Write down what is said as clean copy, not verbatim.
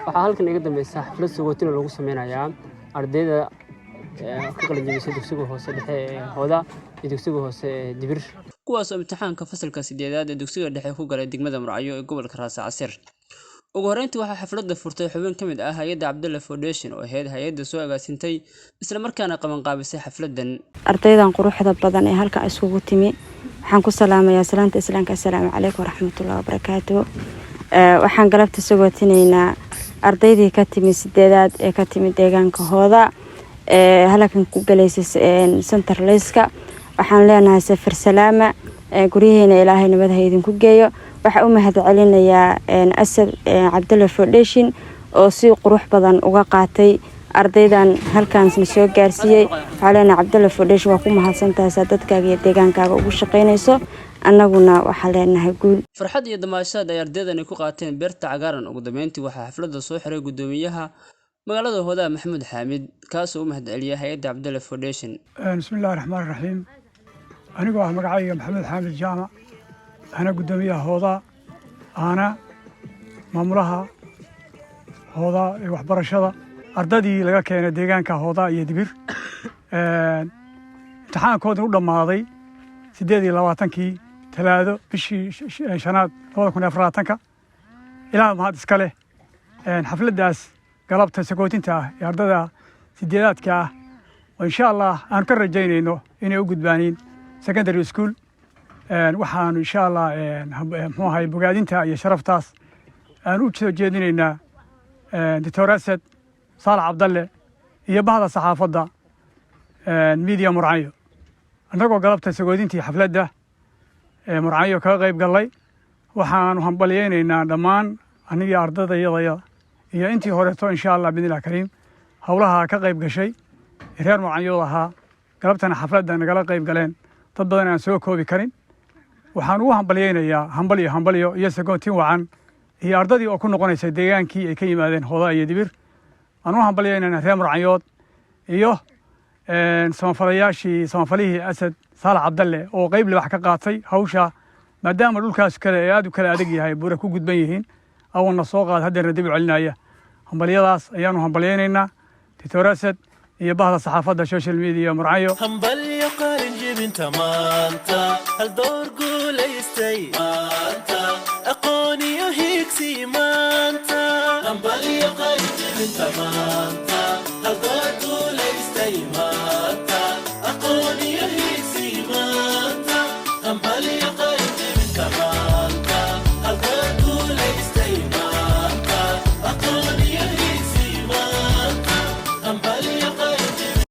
Waxaa halkan iga dambeysa xaflad sagootin oo lagu sameynayaa ardayda ka qalin jebisay dugsiga hoose dhexe ee Hooda iyo dugsiga hoose ee Dibir, kuwaas oo imtixaanka fasalka sideedaad ee dugsiga dhexe ku galay degmada Murcanyo ee gobolka Raasa Casir. Ugu horreyntii waxaa xafladda furtay xubin ka mid ah hay-adda Cabdulle Foundation oo ahayd hay-adda soo agaasintay isla markaana qabanqaabisay xafladdan. Ardaydan quruxda badan ee halkan iskugu timi waxaan ku salaamayaa salaanta Islaamka: assalaamu calaykum waraxmatullahi wabarakaatu. Waxaan galabta sagootinaynaa ardaydii ka timi sideedaad ee ka timi deegaanka Hooda ee halkan ku galaysay centralized-ka. Waxaan leenahay safar salaama, guryaheena Ilaahay nabad ha idinku geeyo. Waxaa u mahad celinayaa Asad Cabdulle Foundation oo si qurux badan uga qaatay ardaydan halkaasna soo gaarsiiyey. Waxaa leenahay Cabdulle Foundation, waa ku mahadsantahay saa dadkaaga iyo deegaankaaga ugu shaqeynayso. Annaguna waxaa leenahay guul. Farxad iyo damaashaad ay ardaydani ku qaateen beerta cagaaran. Ugu dambeyntii waxaa xafladda soo xiray guddoomiyaha magaalada Hoodaa, Maxamuud Xaamid, kaasoo u mahad celiyay hay-adda Cabdulle Foundation. Bismi illahi raxmaan raxiim. Anigoo ah magacayga Maxamed Xaamid Jaamac, ahna guddoomiyaha Hoodaa, ahna maamulaha Hoodaa ee waxbarashada, ardadii laga keenay deegaanka Hoodaa iyo Dibir, imtixaankoodii u dhammaaday 28-kii Talaado, bishii shanaad, 2024-ka. Ilaah mahad iska leh. Xafladdaas galabta sagootinta ah ee ardada sideedaadka ah oo insha Allah aanu ka rajaynayno inay u gudbaaniin secondary school, waxaanu insha Allah, muxuu ahay, bogaadinta iyo sharaftaas aan u soo jeedinaynaa Doctor Asad Saalax Cabdalle iyo bahda saxaafadda Media Murcanyo. Annagoo galabta sagoodintii xafladda Murcanyo kaga qayb gallay, waxaanu hambalyaynaynaa dhammaan anigii ardadayadaya iyo intii horeeto, insha Allah bidnillahi kariim, howlaha ka qayb gashay reer Murcanyood ahaa. Galabtana xafladda nagala qayb galeen dad badan aan soo koobi karin. Waxaan ugu hambalyaynayaa hambalyo, hambalyo iyo sagootin wacan iyo ardadii oo ku noqonaysa deegaankii ay ka yimaadeen, Hooda iyo Dibir. Aan u hambalyaynaynaa reer Murcanyood iyo samafalayaashii, samafalihii Asad Saalax Cabdalle oo qayb libax ka qaatay hawsha, maadaama dhulkaas kale ee aad u kala adag yahay, buura ku gudban yihiin, awalna soo qaad, haddeerna dib u celinaya. Hambalyadaas ayaanu hambalyaynaynaa Doctor Asad iyo bahda saxaafadda social media Murcanyo. Hambalyo qalin jebinta maanta, hal door guulaystay maanta, aqoon iyo higsi maanta. Hambalyo qalin jebinta maanta, hal door.